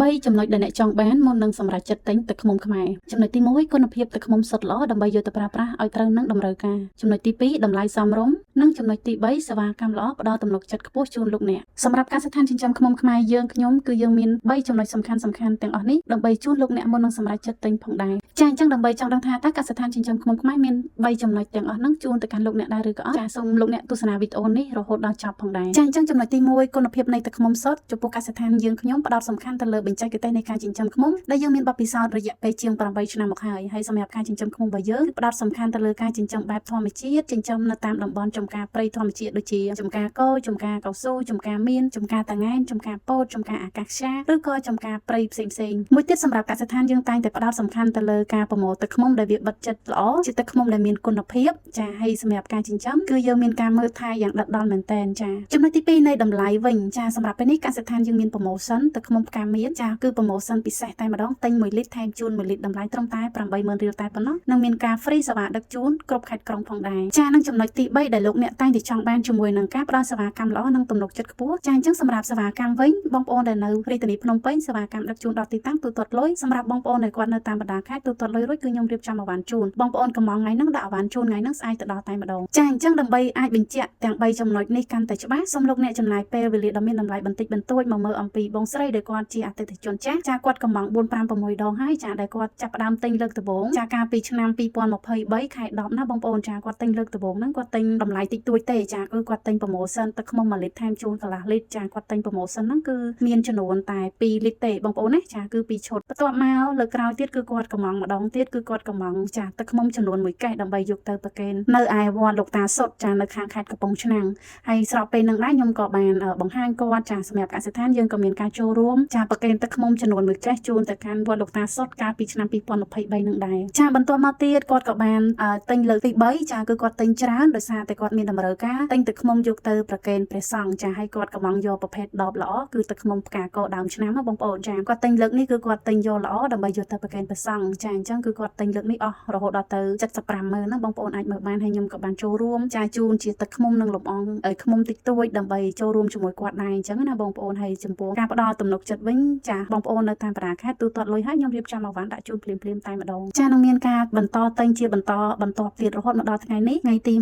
3ចំណុចដែលអ្នកចង់បានមុននឹងសម្រេចចិត្តទិញទឹកឃ្មុំខ្មែរចំណុចទី1គុណភាពទឹកឃ្មុំសុទ្ធល្អដើម្បីយកទៅប្រើប្រាស់ឲ្យត្រូវនឹងតម្រូវការចំណុចទី2តម្លៃសមរម្យនិងចំណុចទី3សេវាកម្មល្អផ្ដល់ទំនុកចិត្តខ្ពស់ជូនលោកអ្នកសម្រាប់កសិដ្ឋានចិញ្ចឹមឃ្មុំខ្មែរយើងខ្ញុំគឺយើងមាន3ចំណុចសំខាន់សំខាន់ទាំងអស់នេះដើម្បីជូនលោកអ្នកមុននឹងសម្រេចចិត្តទិញផងដែរចាអញ្ចឹងដើម្បីចង់ដឹងថាតើកសិដ្ឋានចិញ្ចឹមឃ្មុំខ្មែរមាន3ចំណុចទាំងអស់ហ្នឹងជូនទៅកាន់លោកអ្នកដែរឬក៏អត់ចាសូមលោកអ្នកទស្សនាវីដេអូនេះរហូតដល់ចប់ផងដែរចាអញ្ចឹងចំណុចទី1គុណភាពនៃទឹកឃ្មុំសុទ្ធចំពោះកសិដ្ឋានយើងខ្ញុំផ្ដោតសំខាន់ទៅលើបច្ចេកទេសនៃការចិញ្ចឹមឃ្មុំដែលយើងមានបទពិសោធន៍រយៈពេលជាង8ឆ្នាំមកហើយហើយសម្រាប់ការចិញ្ចឹមឃ្មុំរបស់យើងគឺផ្ដោតសំខាន់ទៅលើការចិញ្ចឹមបែបធម្មជាតិចិញ្ចឹមនៅតាមតំបន់ចំការព្រៃធម្មជាតិដូចជាចំការកោចំការកៅស៊ូចំការមៀនចំការតាង៉ែនចំការពោតចំការអាកាសខ្យាឬក៏ចំការព្រៃផ្សេងៗមួយទៀតសម្រាប់កសិដ្ឋានយើងតែងតែផ្ដោតសំខាន់ទៅលើការប្រមូលទឹកឃ្មុំដែលវាបិទចិត្តល្អជាទឹកឃ្មុំដែលមានគុណភាពចាហើយសម្រាប់ការចិញ្ចឹមគឺយើងមានការមើលថែយ៉ាងដិតដល់មែនតែនចាចំណុចទី2នៃតម្លៃវិញចាសម្រាប់ពេលនេះកសិដ្ឋានយើងមាន promotion ទឹកឃ្មុំផ្កាមៀនចាគឺ promotion ពិសេសតែម្ដងទិញ1លីត្រថែមជូន1លីត្រតម្លៃត្រឹមតែ80000រៀលតែប៉ុណ្ណោះនិងមានការ free សេវាដឹកជូនគ្រប់ខេត្តក្រុងផងដែរចានិងចំណុចទី3ដែលលោកអ្នកតែងតែចង់បានជាមួយនឹងការផ្ដល់សេវាកម្មល្អនិងទំនុកចិត្តខ្ពស់ចាអញ្ចឹងសម្រាប់សេវាកម្មវិញបងប្អូនដែលនៅរាជធានីភ្នំពេញសេវាកម្មដឹកជូនដល់ទីតាំងទូទាត់លុយសម្រាប់បងប្អូនដែលគាត់នៅតាមបណ្ដាខេត្តទូទាត់លុយរួចគឺខ្ញុំរៀបចំអីវ៉ាន់ជូនបងប្អូនកំងថ្ងៃហ្នឹងដាក់អីវ៉ាន់ជូនថ្ងៃហ្នឹងស្អែកទៅដល់តែម្ដងចាអញ្ចឹងដើម្បីអាចបញ្ជាក់ទាំង3ចំណុចនេះកាន់តែច្បាស់សូមលោកអ្នកចំណាយពេលវេលាដ៏មានតម្លៃបន្តិចបន្តួចមកមើលអំពីបងស្រីដែលគាត់ជាអតិថិជនចាស់ចាគាត់កំង4 5 6ដងហើយចាដែលគាត់ចាប់ផ្ដើមទិញលើកដំបូងចាកាលពីឆ្នាំ2023ខែ10ណាបងប្អូនចាគាត់ទិញលើកដំបូងហ្នឹងគាត់ទិញតម្លៃតិចតួចទេចាគឺគាត់ទិញ promotion ទឹកឃ្មុំ1លីត្រថែមជូនកន្លះលីត្រចាគាត់ទិញ promotion ហ្នឹងគឺមានចំនួនតែ2លីត្រទេបងប្អូនណាចាគឺ2ឈុតបន្ទាប់មកលើកក្រោយទៀតគឺគាត់កំងម្ដងទៀតគឺគាត់កំងចាទឹកឃ្មុំចំនួន1កេសដើម្បីយកទៅប្រគេននៅឯវត្តលោកតាសុតចានៅខាងខេត្តកំពង់ឆ្នាំងហើយស្របពេលហ្នឹងដែរខ្ញុំក៏បានបង្ហាញគាត់ចាសម្រាប់កសិដ្ឋានយើងក៏មានការចូលរួមចាប្រគេនទឹកឃ្មុំចំនួន1កេសជូនទៅកាន់វត្តលោកតាសុតកាលពីឆ្នាំ2023នឹងដែរចាបន្ទាប់មកទៀតគាត់ក៏បានទិញលើកទី3ចាគឺគាត់ទិញច្រើនដោយសារតែគាត់មានតម្រូវការទិញទឹកឃ្មុំយកទៅប្រគេនព្រះសង្ឃចាហើយគាត់កំងយកប្រភេទដបល្អគឺទឹកឃ្មុំផ្កាកដើមឆ្នាំណាបងប្អូនចាគាត់ទិញលើកនេះគឺគាត់ទិញយកល្អដើម្បីយកទៅប្រគេនព្រះសង្ឃចាអញ្ចឹងគឺគាត់ទិញលើកនេះអស់រហូតដល់ទៅ75ម៉ឺនណាបងប្អូនអាចមើលបានហើយខ្ញុំក៏បានចូលរួមចាជូនជាទឹកឃ្មុំនិងលំអងឃ្មុំតិចតួចដើម្បីចូលរួមជាមួយគាត់ដែរអញ្ចឹងណាបងប្អូនហើយចំពោះការផ្ដល់ទំនុកចិត្តវិញចាបងប្អូននៅតាមបណ្ដាខេត្តទូទាត់លុយហើយខ្ញុំរៀបចំអីវ៉ាន់ដាក់ជូនភ្លាមៗតែម្ដងចានឹងមានការបន្តទិញជាបន្តបន្ទាប់ទៀតរហូតមកដល់ថ្ងៃនេះថ្ងៃទី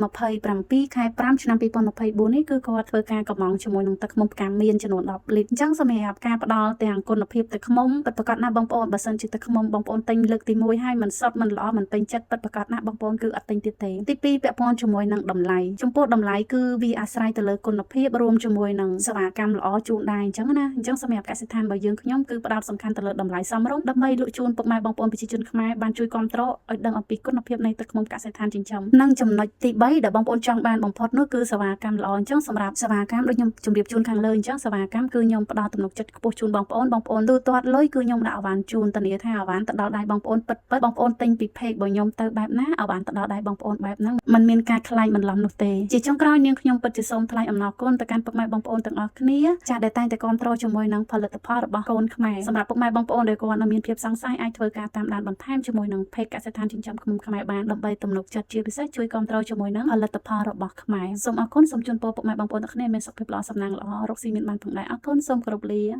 27ខែ5ឆ្នាំ2024នេះគឺគាត់ធ្វើការកំងជាមួយនឹងទឹកឃ្មុំផ្កាមៀនចំនួន10លីត្រអញ្ចឹងសម្រាប់ការផ្ដល់ទាំងគុណភាពទឹកឃ្មុំពិតប្រាកដណាស់បងប្អូនបើសិនជាទឹកឃ្មុំបងប្អូនទិញលើកទី1ហើយមិនសុទ្ធមិនល្អមិនពេញចិត្តពិតប្រាកដណាស់បងប្អូនគឺអត់ទិញទៀតទេទី2ពាក់ព័ន្ធជាមួយនឹងតម្លៃចំពោះតម្លៃគឺវាអាស្រ័យទៅលើគុណភាពរួមជាមួយនឹងសេវាកម្មល្អជូនដែរអញ្ចឹងណាអញ្ចឹងសម្រាប់កសិដ្ឋានរបស់យើងខ្ញុំគឺផ្ដោតសំខាន់ទៅលើតម្លៃសមរម្យដើម្បីលក់ជូនពុកម៉ែបងប្អូនប្រជាជនខ្មែរបានជួយគាំទ្រឲ្យដឹងអំពីគុណភាពនៃទឹកឃ្មុំកសិដ្ឋានចិញ្ចឹមនិងចំណុចទី3ដែលបងប្អូនចង់បានបំផុតនោះគឺសេវាកម្មល្អអញ្ចឹងសម្រាប់សេវាកម្មដូចខ្ញុំជម្រាបជូនខាងលើអញ្ចឹងសេវាកម្មគឺខ្ញុំផ្ដល់ទំនុកចិត្តខ្ពស់ជូនបងប្អូនបងប្អូនទូទាត់លុយគឺខ្ញុំដាក់អីវ៉ាន់ជូនធានាថាអីវ៉ាន់ទៅដល់ដៃបងប្អូនពិតពិតបងប្អូនទិញពី page របស់ខ្ញុំទៅបែបណាអីវ៉ាន់ទៅដល់ដៃបងប្អូនបែបហ្នឹងมันមានការក្លែងបន្លំនោះទេជាចុងក្រោយនាងខ្ញុំពិតជាសូមថ្លែងអំណរគុណទៅកាន់ពុកម៉ែបងប្អូនទាំងអស់គ្នាចាដែលតែងតែគាំទ្រជាមួយនឹងផលិតផលរបស់កូនខ្មែរសម្រាប់ពុកម៉ែបងប្អូនដែលគាត់នៅមានភាពសង្ស័យអាចធ្វើការតាមដានបន្ថែមជាមួយនឹង page កសិដ្ឋានចិញ្ចឹមឃ្មុំខ្មែរបានដើម្បីទំនុកចិត្តជាពិសេសជួយគាំទ្រជាមួយនឹងផលិតផលរបស់ខ្មែរសូមអរគុណសូមជូនពរពុកម៉ែបងប្អូនទាំងគ្នាមានសុខភាពល្អសំណាងល្អរកស៊ីមានបានផងដែរអរគុណសូមគោរពលា។